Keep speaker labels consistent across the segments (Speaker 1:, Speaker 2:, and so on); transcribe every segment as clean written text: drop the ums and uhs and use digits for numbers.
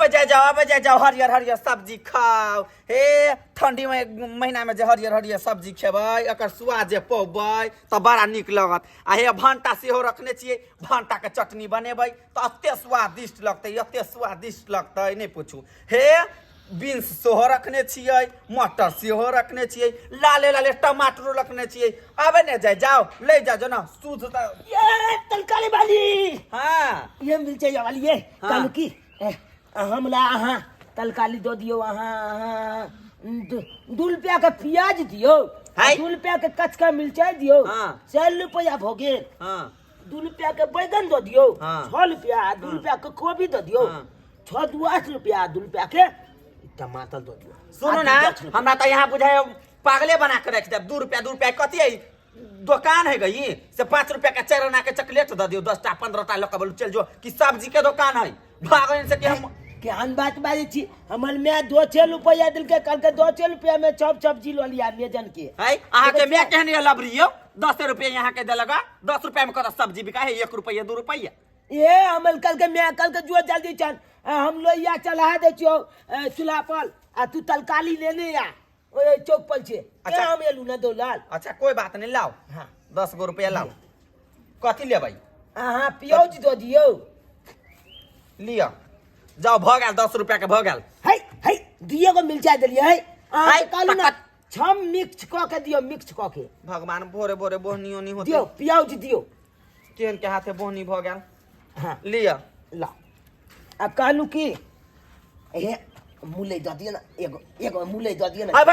Speaker 1: आबे जाय जाओ, आबे जाय जाओ, हरियर हरियर सब्जी खाओ। हे ठंडी में महीना में जे हरियर हरियर सब्जी खेबै, एकर स्वाद जे पौबै तऽ बड़ा नीक लगत। आ हे भंटा सेहो रखने छियै, भंटा के चटनी बनेबै तऽ एते स्वादिष्ट लगतै, एते स्वादिष्ट लगतै नहि पूछू। हे बीन्स सेहो रखने छियै, मटर सेहो रखने छियै, लाले लाले टमाटरो रखने छियै। आबे ने जाय जाओ, ले जाओ जो ना शुद्ध
Speaker 2: ये तलकारी वाली।
Speaker 1: हाँ।
Speaker 2: ये मिल जाए वाली ये।
Speaker 1: हाँ।
Speaker 2: कहलू की, हमरा अहाँ तलकाली दऽ दियौ, अहाँ अहाँ दू रुपया के प्याज दियौ,
Speaker 1: हाय।
Speaker 2: 2 रुपया के कचका मिरचाई दियौ।
Speaker 1: हाँ।
Speaker 2: 4 रुपया भऽ गेल।
Speaker 1: हाँ।
Speaker 2: 2 रुपया के बैगन दऽ दियौ।
Speaker 1: हाँ।
Speaker 2: 6 रुपया, आ 2 रुपया के कोबी दऽ दियौ।
Speaker 1: हाँ।
Speaker 2: 6 2 8 रुपया, 2 रुपया के टमाटर दऽ दियौ।
Speaker 1: सुनू
Speaker 2: आ
Speaker 1: ना,
Speaker 2: 10 रुपया।
Speaker 1: हमरा तऽ यहाँ बुझाय पागले बना के रख देब। 2 रुपया 2 रुपया कथी है दोकान है गई से 5 रुपया के 4 आना के चॉकलेट दऽ दियौ, 10टा 15टा लऽ के बोलू चल जो कि सब्जी के दोकान है। भागो से कि हम
Speaker 2: केहन बात बाजै छी? हमर my 2 रुपया देलकै, कहलकै 2 रुपया में सब सब्जी लऽ लिया मेजन के।
Speaker 1: है अहाँ के my केहन ये लबरी यौ, 10 रुपया यहाँ के देलक, 10 रुपया में कत सब्जी बिका है, 1 रुपया 2 रुपया।
Speaker 2: ए हमर कहलकै my, कहलकै जो जल्दी चल, हम लोहिया चढ़ा दै छियौ, चूल्हा पर, आ तू तरकारी लेने आ ओए चौक पर छे।
Speaker 1: अच्छा।
Speaker 2: ए, हम एलू ना दौलाल।
Speaker 1: अच्छा कोई बात नहीं, लाओ।
Speaker 2: हाँ।
Speaker 1: 10 गो रुपया लाओ। कथी लेबै?
Speaker 2: अहाँ प्याज दऽ दियौ।
Speaker 1: लिअ जाओ, भऽ गेल 10 रुपया के भऽ गेल।
Speaker 2: है है दुइए गो मिरचाई देलियै है। अहाँ
Speaker 1: है,
Speaker 2: कहलू ना
Speaker 1: पक्का।
Speaker 2: छम मिक्स कऽ के दियौ, मिक्स कऽ के।
Speaker 1: भगवान भोरे भोरे बोहनी ओनी होते।
Speaker 2: दियौ प्याज दियौ।
Speaker 1: केहन के हाथे बोहनी भऽ गेल।
Speaker 2: हाँ।
Speaker 1: लिअ।
Speaker 2: ला आ कहलू की हे मुलै दऽ दियौ ना, एगो एगो मुलै दऽ दियौ ना।
Speaker 1: अब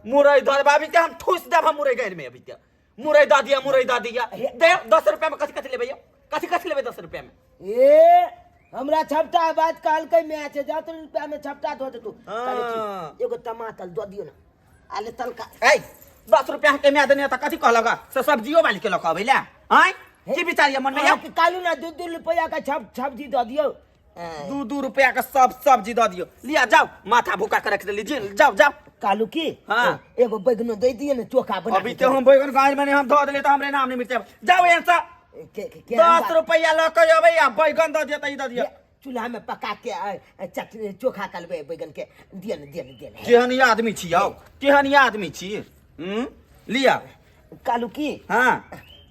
Speaker 1: मुरई दऽ देब अभी के हम ठूस देब हम मुरई गैर में अभी के। मुरई दऽ दिअ, मुरई दऽ दिअ।
Speaker 2: हे।
Speaker 1: दे 10 रुपया में कथी कथी लेबै यौ? कथी कथी लेबै 10 रुपया में?
Speaker 2: ए हमरा छपटा बात कहलकै my छै, 10 रुपया में छपटा दऽ देतू।
Speaker 1: हाँ।
Speaker 2: कहलै की, एगो टमाटर दऽ दियौ ना, आले तलका।
Speaker 1: ए 10 रुपया के my देने तऽ कथी कहलक से सब्जियो वाली के लऽ कऽ अबै लए? आँय की विचार यऽ मन में यौ?
Speaker 2: अहाँके कहलू ना 2-2 रुपया के सब्जी दऽ दियौ।
Speaker 1: 2-2 रुपया के सब सब्जी दऽ दियौ। लिअ जाउ, माथा भूखा के रख देली जी, जाउ जाउ।
Speaker 2: कहलू की?
Speaker 1: हाँ।
Speaker 2: एगो बैगनो दे दियौ ने चोखा बना
Speaker 1: अभी
Speaker 2: के।
Speaker 1: ते हम बैगन गाय में हम धऽ देली तऽ हमरे नाम नहीं मिलते। जाउ एहन से।
Speaker 2: के
Speaker 1: 10
Speaker 2: हम बात-
Speaker 1: रुपया लऽ के अबै आ बैगन दऽ दियौ तऽ ई दऽ दियौ।
Speaker 2: चूल्हा में पका के, चटनी चोखा करबै बैगन के। दियौ ने, दियौ ने, दियौ ने।
Speaker 1: केहन ई आदमी छी यौ, केहन ई आदमी छी? लिअ।
Speaker 2: कहलू की?
Speaker 1: हाँ।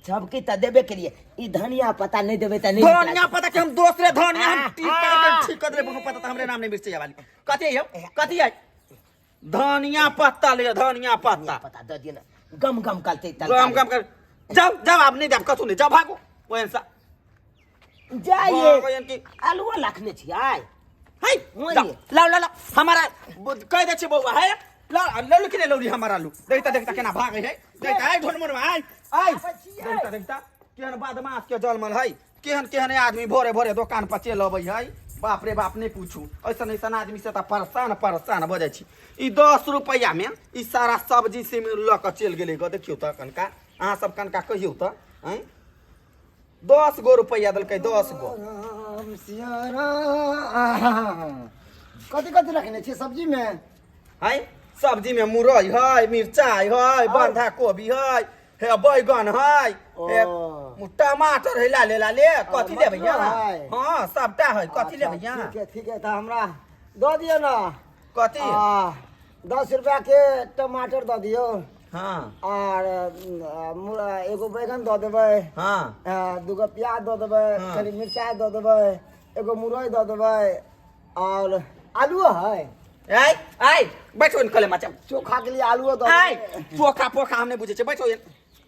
Speaker 2: सबके तऽ देबे के लिए ई धनिया पत्ता नहीं देबे तऽ नहीं
Speaker 1: धनिया
Speaker 2: निकलत।
Speaker 1: पत्ता के हम दोसरे धनिया हम
Speaker 2: हाँ,
Speaker 1: ठीक कर के
Speaker 2: हाँ।
Speaker 1: ठीक कर देबे, बहुत पत्ता तऽ हमरे नाम नहीं मिर्ची वाली। कथी यौ, कथी है? धनिया पत्ता ले, धनिया पत्ता।
Speaker 2: धनिया पत्ता दऽ दियौ ना, गम गम करतै
Speaker 1: गम
Speaker 2: तरकारी।
Speaker 1: गम कर। जाओ जाओ, आब नहीं देब कथू नहीं, जाओ भागो ओहन सा।
Speaker 2: जाइए।
Speaker 1: भागो यानी कि-
Speaker 2: आलूओ रखने छियै।
Speaker 1: है,
Speaker 2: वही।
Speaker 1: जाओ, लाओ, लाओ, लाओ, हमारा कह दे छी बौआ, है, लाओ, लाओ, कि नहीं लौरी हमारा आलू। देखता, देखता केना भागे है। देखता, आइ ढोलमुनवा, आइ, आइ।
Speaker 2: आबै छियै।
Speaker 1: देखता, देखता, केहन बदमाश के जलमल है, केहन केहन आदमी भोरे भोरे दोकान पर चलि अबै है। बाप रे बाप, नहीं पूछू, ऐसन ऐसन आदमी से तऽ परेशान परेशान भऽ जाइ छी। ई 10 रुपैआ में ई सारा सब्जी से लऽ कऽ चलि गेलै गऽ। देखियौ तऽ कनका, अहाँ सब कनका कहियौ तऽ, आँय? 10 गो रुपैआ देलकै, 10 गो।
Speaker 3: राम सिया राम। कथी कथी रखने छियै सब्जी में?
Speaker 1: है सब्जी में मुरई है, मिरचाई है, बंधा कोबी है, हे बैगन है, हे
Speaker 3: ओ।
Speaker 1: टमाटर है, लाले लाले। कथी
Speaker 3: ओ,
Speaker 1: लेबै
Speaker 3: मटरो
Speaker 1: यहाँ?
Speaker 3: है।
Speaker 1: हाँ, सबटा है। कथी
Speaker 3: अच्छा,
Speaker 1: लेबै यहाँ?
Speaker 3: ठीक है, ठीक है, तऽ हमरा दऽ दियौ ने।
Speaker 1: कथी?
Speaker 3: 10 रुपया के टमाटर दऽ दियौ।
Speaker 1: हाँ।
Speaker 3: और, एगो बैगन दऽ देबै।
Speaker 1: हाँ।
Speaker 3: 2 प्याज दऽ देबै।
Speaker 1: हाँ।
Speaker 3: कनि मिरचाइ दऽ देबै, एगो मुरई दऽ देबै, और आलूओ है।
Speaker 1: आइ, आइ, बैठो इन कले मचा।
Speaker 3: चोखा के लिए आलूओ दऽ
Speaker 1: आइ,
Speaker 3: देबै।
Speaker 1: चोखा पोखा हम नहीं बुझै छियै, बैठो इन।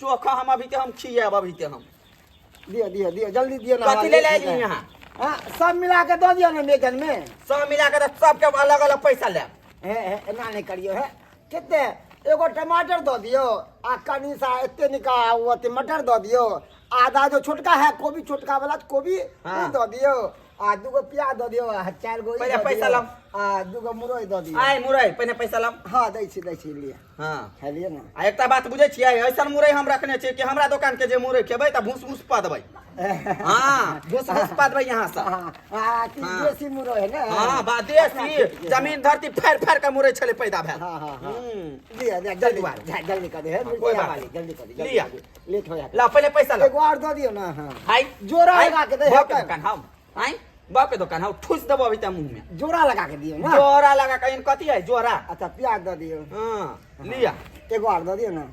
Speaker 1: चोखा हम अभी के हम खियाब, अभी के हम।
Speaker 3: दियौ, दियौ, दियौ, जल्दी दियौ ना।
Speaker 1: कथी ले ले यहाँ?
Speaker 3: हाँ, सब मिला के दऽ दियौ ने मेजन में।
Speaker 1: सब मिला के तऽ सबके अलग अलग पैसा लेब।
Speaker 3: हे, हे, एना नहि करियौ, हे। कते? एगो टमाटर दऽ दियौ, आ कनि सा एते निका ओ अथी मटर दऽ दियौ, आधा जो छोटका है कोबी, छोटका वाला कोबी,
Speaker 1: हाँ।
Speaker 3: उ दऽ दियौ, आ 2 प्याज दऽ दियौ, आ 4 गो ई
Speaker 1: पहिले
Speaker 3: दऽ
Speaker 1: पैसा
Speaker 3: दियौ,
Speaker 1: लाउ।
Speaker 3: आ 2 मुरई दऽ दियौ।
Speaker 1: आइ मुरई, पहिने पैसा लाउ।
Speaker 3: हाँ, दै छी, दै छी, लिअ।
Speaker 1: हाँ।
Speaker 3: खेलियै ने।
Speaker 1: आ एकटा बात बुझै छियै, ऐसन मुरई हम रखने छियै कि हमरा दोकान के जे मुरई खेबै तऽ भूस भूस पा देबै। हाँ, भूस भूस पा देबै यहाँ से।
Speaker 3: हाँ, हाँ, कि
Speaker 1: हाँ।
Speaker 3: देसी मुरई है ने?
Speaker 1: हाँ, बा देसी, जमीन धरती फाड़ फाड़ के मुरई छलै पैदा भेल।
Speaker 3: हाँ, हाँ, हाँ।
Speaker 1: हम्म।
Speaker 3: लिअ, लिअ, जल्दी,
Speaker 1: दुआरे।
Speaker 3: जा, जल्दी कर दे, हे,
Speaker 1: हाँ,
Speaker 3: मिर्ची
Speaker 1: कोई बात
Speaker 3: वाली,
Speaker 1: नहीं।
Speaker 3: जल्दी कर दे, जल्दी
Speaker 1: लिअ।
Speaker 3: कर दे। लेट हो जाता।
Speaker 1: ला, पहले पैसा ला।
Speaker 3: एगो और दऽ दियौ ना, हाँ।
Speaker 1: हाय।
Speaker 3: जोड़ा
Speaker 1: हाय,
Speaker 3: लगा के दे,
Speaker 1: भऽ
Speaker 3: हेतै।
Speaker 1: गेल दुकान, हाँ। हाय। बाप के दुकान है, ठूस देबो अभी त मुंह में।
Speaker 3: जोड़ा लगा के दियौ ना।
Speaker 1: जोरा लगा के इन कथी है जोरा?
Speaker 3: अच्छा प्याज दऽ दियौ।
Speaker 1: हाँ लिया।
Speaker 3: एगो आर दऽ दियौ ना।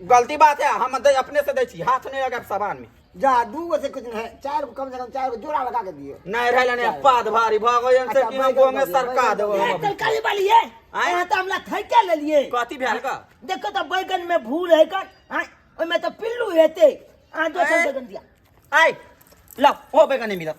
Speaker 1: गलती बात है, हम दे अपने से दै छी, हाथ नहीं लगाब सामान में।
Speaker 3: जा दू गो से कुछ नहीं, चार गो कम से कम चार गो जोड़ा लगा के दियौ।
Speaker 1: नहीं रहला नहीं, पाद भारी भ गई से
Speaker 3: अच्छा,
Speaker 1: कि हम
Speaker 3: बैगन
Speaker 1: गोमे
Speaker 3: दऽ दियौ,
Speaker 1: सरका
Speaker 3: बैगन
Speaker 1: देबो
Speaker 3: दऽ
Speaker 1: हम
Speaker 2: ए,
Speaker 1: अभी।
Speaker 2: तरकारी वाली है।
Speaker 1: आँय?
Speaker 2: अहाँ तऽ हमरा थैके लेलिए।
Speaker 1: कथी भेल का?
Speaker 2: देखो तऽ बैगन में भूल है कर, आँय, ओहिमे तऽ पिल्लू हेतै। अहाँ दोसर
Speaker 1: आँय?
Speaker 2: बैगन दिया।
Speaker 1: आय लाओ, ओ बैगन नहीं मिलत,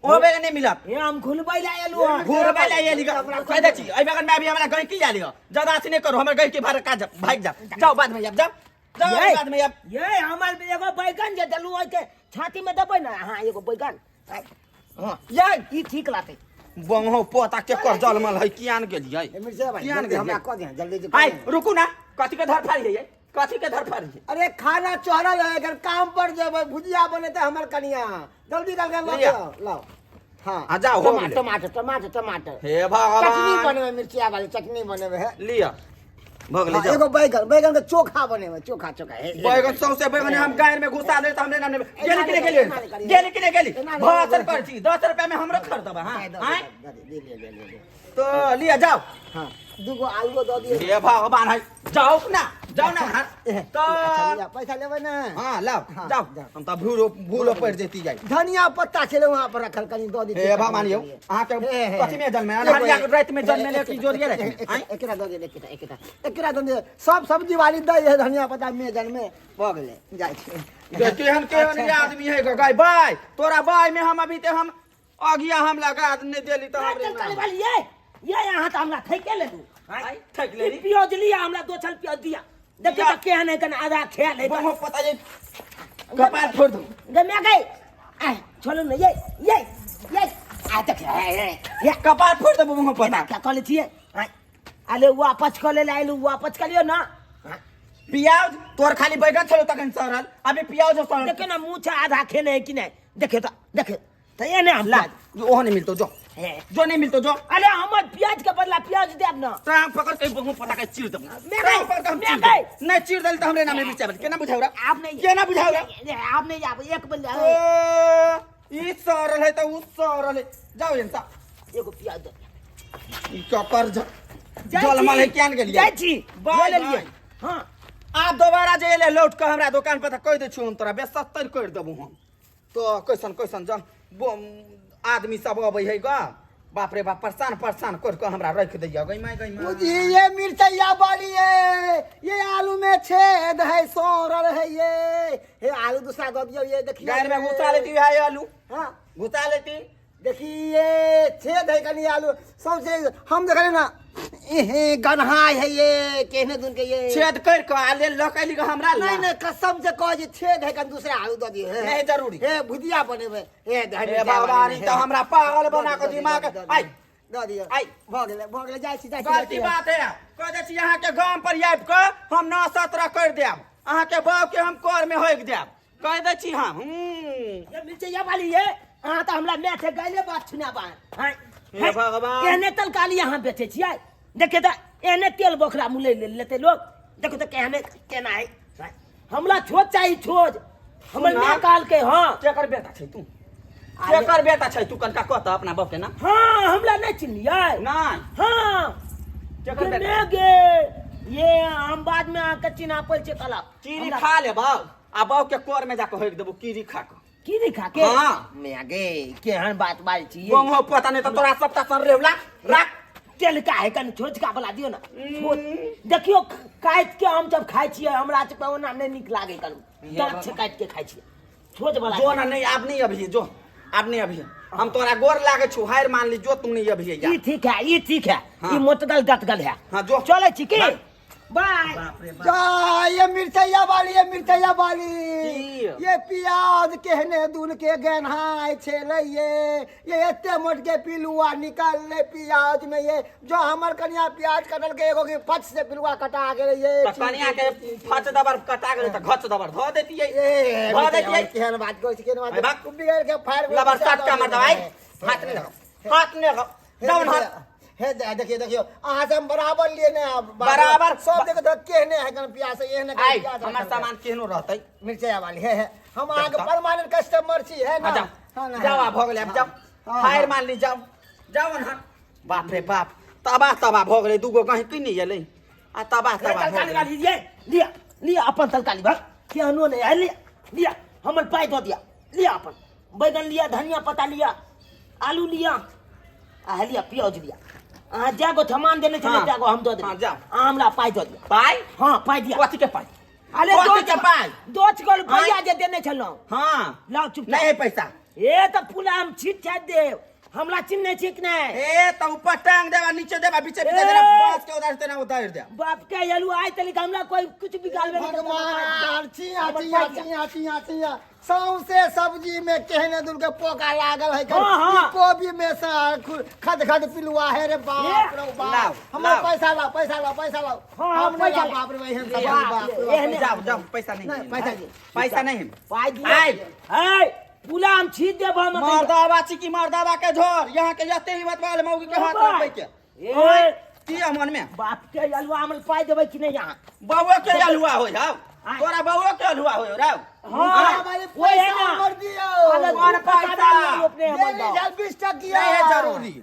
Speaker 1: ओ बैगन नहीं मिलत।
Speaker 2: हे हम घुलबै लए एलहुँ हन।
Speaker 1: घुरबै लए एली कह दै छी एहि बैगन में अभी हमरा गहिकी आयल यऽ, ज्यादा अथी नहीं करू, हमर गहिकी भाड़ा काज भागि जाब, जाओ बाद में आब, जाओ जाओ
Speaker 2: ये,
Speaker 1: बाद में आब।
Speaker 2: ये हमर एगो बैगन जे देलहुँ ओहिके छाती में देबै ने अहाँ एगो बैगन। हाँ,
Speaker 1: ये
Speaker 2: ई ठीक लागतै।
Speaker 1: बंगहो पोता के कर जलमल है, कियान गेलियै?
Speaker 3: ए, मिर्चा भाई,
Speaker 1: कियान
Speaker 3: जल्दी हमरा
Speaker 1: गेलियै?
Speaker 3: कह दिहऽ, जल्दी जे
Speaker 1: आय
Speaker 3: कह दिहऽ।
Speaker 1: रुकू ना, कथी के धर फाड़ी है, कथी के धर फाड़ी है?
Speaker 3: अरे खाना चढ़ल है, अगर काम पर जेबै भुजिया बनेतै हमर कनिया, जल्दी कर के लाओ,
Speaker 1: लिया।
Speaker 3: लाओ। हाँ।
Speaker 1: आ जाओ, हो गेलै।
Speaker 3: टमाटर टमाटर टमाटर।
Speaker 1: हे भगवान।
Speaker 3: चटनी बनेबै, मिर्चिया वाली चटनी बनेबै है।
Speaker 1: लिया भऽ गेलै,
Speaker 3: हाँ,
Speaker 1: जाओ।
Speaker 3: एगो बैगन, बैगन के चोखा बनेबै, चोखा चोखा। हे, हे।
Speaker 1: बैगन सौंसे बैगन हम गायर में घुसा दे त हमरे नाम नहीं।
Speaker 3: एना
Speaker 1: गेली कि
Speaker 3: नहि
Speaker 1: नहीं गेली?
Speaker 3: एना नहि करियै।
Speaker 1: गेली कि नहीं गेली?
Speaker 3: एना नहि
Speaker 1: भाषण
Speaker 3: करियै।
Speaker 1: करै छी, 10 रुपया में हमरो खरीदब, हाँ?
Speaker 3: दे, दे,
Speaker 1: आँय?
Speaker 3: दे, दे, दे, दे, दे, दे।
Speaker 1: तो लिया जाओ।
Speaker 3: हाँ, दूगो आलूओ दऽ दियौ।
Speaker 1: हे भगवान है, जाओ ना, जाओ ना, हाँ।
Speaker 3: ए,
Speaker 1: तो
Speaker 3: अच्छा, लिया, पैसा लेबै ना?
Speaker 1: हाँ, लाओ,
Speaker 3: हाँ,
Speaker 1: जाओ।
Speaker 3: जाओ।
Speaker 1: हम तऽ भूलो भूलो पड़ि जेती जाइ।
Speaker 3: धनिया पत्ता छलै वहाँ पर रखल, कनि दऽ दियौ।
Speaker 1: हे भगवान यौ, अहाँके
Speaker 3: हे, हे,
Speaker 1: कथी में जन्मे?
Speaker 3: एगो,
Speaker 1: अन्हरिया
Speaker 3: एगो,
Speaker 1: राति में जन्मे ले कि जोरिया राति में?
Speaker 3: एक-
Speaker 1: आँय?
Speaker 3: एकरा दऽ दियौ, एकटा एकटा एकरा दऽ दियौ। सब सब्जी वाली दै है धनिया पत्ता में जन्मे भऽ गेलै, जाइ छी।
Speaker 1: गे, केहन केहन ई आदमी है गो, गाय बाय तोरा बाय में हम अभी ते हम अगिया हम लगा नहीं देली तऽ हमरे
Speaker 2: तरकारी
Speaker 1: नाम।
Speaker 2: वाली ये, ये अहाँ तऽ हमरा थैके लेलहुँ।
Speaker 1: आँय, थैक लेली?
Speaker 2: ई प्याज लिया, हमरा दो छल प्याज दिया। देखियौ तऽ केहन है, कने आधा खायल है।
Speaker 1: बहुत पता ये कपार फोड़ दू।
Speaker 2: गे मैं गई। आय, छोड़ू ने, ये ये ये आ देख, हे, हे, ये।
Speaker 1: कपार फोड़ देबो मुँह पता।
Speaker 2: एना क्या कहले छियै? आय, अरे वापस कऽ ले आयलू, वापस कऽ लियौ ना।
Speaker 1: प्याज तोर खाली बैगन छलो तखन सड़ल, अभी प्याज सड़ल।
Speaker 2: देखियौ ना मुँह छै आधा खेने है कि नहि, देखियौ तऽ, देखियौ तऽ एने हम
Speaker 1: ला,
Speaker 2: प्याज।
Speaker 1: ओहो नहीं मिलतो जो,
Speaker 2: हे।
Speaker 1: जो नहीं मिलतो जो।
Speaker 2: अरे हमर प्याज के बदला प्याज देब ना।
Speaker 1: टांग पकड़ के बहु पता के चीर देबो।
Speaker 2: मैं
Speaker 1: टांग
Speaker 2: गई,
Speaker 1: पकड़ के हम
Speaker 2: मैं
Speaker 1: चीर
Speaker 2: गई।
Speaker 1: देबो। नहीं चीर देल त हमरे नाम नहीं बिचार। केना बुझाउ रा?
Speaker 2: आप नहीं।
Speaker 1: केना बुझाउ रा?
Speaker 2: आप नहीं, आप एक बदला।
Speaker 1: ओ, ई सड़ल है त उ सड़ल है। जाओ जनता।
Speaker 2: एगो प्याज दे।
Speaker 1: ई ककर
Speaker 2: जाइ
Speaker 1: जलमल
Speaker 2: छी।
Speaker 1: है कियान गेलियै?
Speaker 2: जाइ छी।
Speaker 1: बाय,
Speaker 2: लऽ लेलियै।
Speaker 1: बाय।
Speaker 2: हाँ।
Speaker 1: आप दोबारा जे एले लौट के हमरा दुकान पर त कहि दै छियौ हम तोरा बेसत्तर कर देबो हम। तो कैसन कैसन जन आदमी सब अबै है गा, बाप रे बाप, परेशान परेशान कर के हमरा रख दैया गई माय गई माय।
Speaker 3: बुझी ये मिर्चैया बाली ये, ये आलू में छेद है, सड़ल है ये। हे आलू दूसरा दऽ दियौ, ये देखियौ।
Speaker 1: गायर में घुसा लेती है आलू।
Speaker 3: हाँ।
Speaker 1: घुसा लेती।
Speaker 3: देखिए छेद है कनी आलू सबसे, हम देखले ना एहे गन्हाय है ये केहने दुन के ये
Speaker 1: छेद कर के आ ले लक एली हमरा ला।
Speaker 3: नहीं नहीं कसम से कह जे छेद है कनी दूसरा आलू दऽ दियौ। हे।
Speaker 1: नहीं जरूरी।
Speaker 3: हे भुजिया बनेबै। हे धनिया
Speaker 1: हे भगवान, ई
Speaker 3: बनेबै।
Speaker 1: तऽ हमरा पागल बना के
Speaker 3: दऽ दियौ,
Speaker 1: दिमाग
Speaker 3: दऽ दियौ,
Speaker 1: आइ।
Speaker 3: दऽ दियौ।
Speaker 1: आइ।
Speaker 3: भऽ गेलै, भऽ गेलै, जाइ छी, जाइ छी,
Speaker 1: गलती
Speaker 3: जाइ छी।
Speaker 1: बात है, कह दै छी अहाँके गाम पर आबि कऽ हम 9-17 कर देब, अहाँके बाप के हम कर में होइक देब, कह दै छी हम।
Speaker 2: ये मिर्चैया वाली ये, अहाँ तऽ हमरा माय के गायले बात सुनाबा। हाँ।
Speaker 1: हे भगवान।
Speaker 2: एहने तरकारी अहाँ बेचै छियै? देखियौ तऽ एहने तेल बोखरा मुलै लेतै लोक। देखियौ तऽ केहने केना है। हमरा छोट चाही, छोट। हमर
Speaker 1: सुना।
Speaker 2: माय कहलकै, हाँ।
Speaker 1: केकर बेटा छै तू? केकर बेटा छै तू? कनका कह तऽ अपना बाप के ना।
Speaker 2: हाँ, हमरा नहि चिन्हलियै?
Speaker 1: नहि।
Speaker 2: हाँ।
Speaker 1: केकर बेटा?
Speaker 2: गे गे, ये हम बाद में अहाँके चिन्हा पड़ै छै कहलक।
Speaker 1: कीड़ी
Speaker 2: हमरा
Speaker 1: खा ले बाप, आ बाप के कोर में जाके होइक देबो कीड़ी खा कऽ।
Speaker 2: कीड़ी खा के?
Speaker 1: हाँ।
Speaker 2: मैं गे, केहन बात बाजै छी ये?
Speaker 1: बंगो पता नहीं तऽ तोरा सबटा सर रेवला राख।
Speaker 2: तेल का है कनि छोटका वाला दियौ ना। छोट। देखियौ काटि के हम जब खाइ छियै, हमरा सबके ओना नहि नीक लागै कनि।
Speaker 1: ये
Speaker 2: दाँत
Speaker 1: बाबा।
Speaker 2: से काटि के खाइ छियै। छोट वाला।
Speaker 1: जो ना नहीं, आब नहीं अभी जो, आब नहीं अभी। हम तोरा गोर लागे छु, हार मान ली, जो तू नहीं अभी या।
Speaker 2: ई ठीक है, ई ठीक है।
Speaker 1: हाँ।
Speaker 2: ई मोटगल दतगल है।
Speaker 1: हाँ, जो।
Speaker 2: चलै छी की?
Speaker 1: हाँ।
Speaker 2: बाय।
Speaker 1: बाप रे बाप।
Speaker 3: जा, ये मिर्चैया वाली, ये मिर्चैया वाली।
Speaker 1: की?
Speaker 3: ये प्याज केहने दून के गेन्हाय छेलै ये, ये एते मोट के पिलुआ निकालले प्याज में ये, जो हमर कनिया प्याज कटल के एगो के फच से पिलुआ कटा गेलै ये।
Speaker 1: तऽ कनिया के फच दबर कटा गेलै तऽ घच दबर धऽ देतियै।
Speaker 3: ए,
Speaker 1: धऽ देतियै।
Speaker 3: केहन बात कहै छी, केहन बात।
Speaker 1: अरे बाप।
Speaker 3: बिगड़ के फायर
Speaker 1: लबर सात का मर्दवा, आइ। हाथ नहि लगाउ, हाथ नहि लगाउ। जाउ ने हाथ।
Speaker 3: हे देखियौ, देखियौ, अहाँ से हम बराबर लिए ने आब।
Speaker 1: बराबर।
Speaker 3: सब देखो तऽ केहने है कन प्याज से, एहने कन
Speaker 1: आइ,
Speaker 3: प्याज
Speaker 1: हमर
Speaker 3: रखल
Speaker 1: सामान केहनो रहतै।
Speaker 3: मिर्चैया वाली, हे, हे, हम अहाँके
Speaker 1: देखता।
Speaker 3: परमानेंट कस्टमर छी, है ना?
Speaker 1: हाँ, जाउ।
Speaker 3: हाँ ना,
Speaker 1: जाउ,
Speaker 3: हाँ।
Speaker 1: आब भऽ गेलै, आब जाउ।
Speaker 3: हाँ,
Speaker 1: फायर
Speaker 3: हाँ।
Speaker 1: मारली। जाओ जाओ ना। बाप रे बाप, तबाह तबाह भऽ गेलै। दूगो गहिकी नहि एलै आ तबाह तबाह भऽ
Speaker 2: तरकारी
Speaker 1: गेलै।
Speaker 2: वाली ये लिया लिया अपन तरकारी भर केहनो नहीं है। लिया लिया, हमर पाइ दऽ दिया। लिया अपन बैगन लिया, धनिया पत्ता लिया, आलू लिया आ हे लिया प्याज लिया। अहाँ जै गो सामान देने छलियै
Speaker 1: हाँ।
Speaker 2: तै गो हम दऽ देबै।
Speaker 1: हाँ, जाउ।
Speaker 2: अहाँ हमरा पाइ दऽ दिअ।
Speaker 1: पाइ?
Speaker 2: हाँ, पाइ दिअ।
Speaker 1: कथी के पाइ?
Speaker 2: अरे
Speaker 1: कथी के पाइ?
Speaker 2: दोच गो रुपैआ
Speaker 1: आँय?
Speaker 2: जे देने छलहुँ।
Speaker 1: हाँ।
Speaker 2: लाउ चुपचाप।
Speaker 1: नहीं है पैसा।
Speaker 2: ए तऽ पूरा हम छीट छाटि देब। हमरा चिन्हने छी कि नहि?
Speaker 1: ए तऽ ऊपर टांग देबा, नीचे देबा, बीचे बीचे
Speaker 2: ए!
Speaker 1: देबा, बांस के उधार तेना उतार दे।
Speaker 2: बाप के एलू आइ तलिक हमरा कोई कुछ बिगाड़बे नहि करतै।
Speaker 3: भगवान, चिया
Speaker 2: हमर
Speaker 3: चिया
Speaker 2: पाइ दिअ।
Speaker 3: चिया चिया चिया, सौंसे सब्जी में केहने दूर के पोका लागल है।
Speaker 2: हाँ, हाँ।
Speaker 3: ई कोबी में से खद खद पिलुआ है रे। बाप रे बाप।
Speaker 1: लाओ,
Speaker 3: हमर
Speaker 1: लाओ।
Speaker 3: पैसा लाओ, पैसा लाओ, पैसा लाओ।
Speaker 2: हाँ, हाँ,
Speaker 3: हम नहीं
Speaker 2: पैसा
Speaker 3: लाओ,
Speaker 2: लाओ।
Speaker 3: बाप रे, एहन
Speaker 2: ले,
Speaker 3: सब्जी,
Speaker 2: बाप
Speaker 3: बाप
Speaker 2: रे,
Speaker 3: रे, बाप।
Speaker 2: एहने।
Speaker 1: जाओ जाओ, पैसा नहीं।
Speaker 3: नहीं, पैसा नहीं।
Speaker 1: पैसा नहीं।
Speaker 2: पाइ दिअ।
Speaker 1: आइ।
Speaker 2: है पूरा हम छीट देब हम।
Speaker 1: मर्दाबा छी की मर्दाबा के झोर? यहाँ के जते ही बात वाले मौगी के हाथ रखबै के।
Speaker 2: ए
Speaker 1: की है मन में?
Speaker 2: बाप के अलुआ, हमर पाइ देबै कि नहि अहाँ?
Speaker 1: बउओ के अलुआ होय हौ।
Speaker 2: आइ।
Speaker 1: तोरा बउओ के अलुआ होय रौ।
Speaker 2: हाँ।
Speaker 3: हमारे
Speaker 2: ओहे
Speaker 3: पैसा
Speaker 2: ना।
Speaker 3: हमर दियौ।
Speaker 2: अलग
Speaker 1: कौन
Speaker 2: पैसा
Speaker 1: पैसा?
Speaker 2: अपने हमर
Speaker 3: डेली
Speaker 2: दाও।
Speaker 3: जाल 20 टकिया।
Speaker 1: नहीं है जरूरी।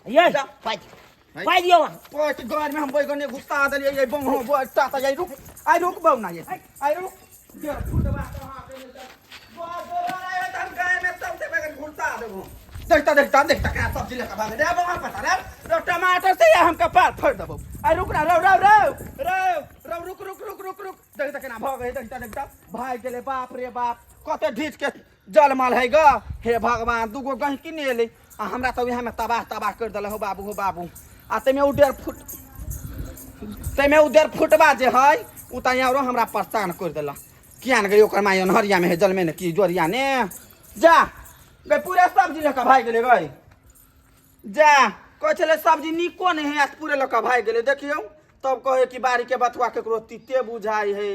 Speaker 2: ये
Speaker 1: जा।
Speaker 2: पाइ दियौ, पाइ दियौ अहाँ।
Speaker 1: पोट घर में हम बैगन घुसा देलियै ये बंहो बटा त ये रुक, आई रुक बौ ना ये, आई रुक। दे फुटवा तो हां के बो आए त हम गाय में सबसे बैगन घुसा देबो। देखता देखता देखता का सब्जी लेके भाग रे बौ पता रे रो टमाटर से हम कपार फोड़ देबो। आई रुक ना, रौ रौ रौ रौ रौ, रुक रुक रुक रुक रुक। देखता केना भऽ गेलै, देखता देखता भाग गेलै। बाप रे बाप, कते ढीच के जलमल है ग। हे भगवान, दूगो गहिकी नहि एलै आ हमरा तऽ उएहमे तबाह तबाह करि देलक। हो बाबू, हो बाबू। आ ताहिमे ओ 1.5 फुट, ताहिमे ओ 1.5 फुटबा जे है ओ तऽ आरो हमरा परेशान करि देलक। किया ने गई ओकर माय अन्हरियामे है जलमे ने की जोरिया ने। जा गई, पूरा सब्जी लऽ कऽ भागि गेलै गई। जा कहै छलै सब्जी नीको नहि है, आ पूरे लऽ कऽ भागि गेलै। देखियौ तब कहै कि बाड़ीके बथुआ केकरो तीते बुझाइ है।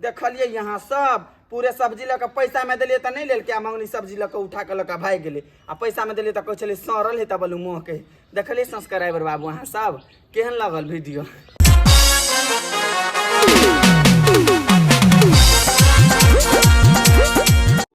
Speaker 1: देखलियै यहाँ सब पूरे सब्जी लऽ कऽ, पैसामे देलियै तऽ नहि लेलकै आ मंगनी सब्जी लऽ कऽ उठा कऽ लऽ कऽ भागि गेलै। आ पैसामे देलियै तऽ कहै छलै सड़ल है। तऽ बोलू मोहके। देखलियै सब्सक्राइबर बाबू अहाँ सब, केहन लगल वीडियो?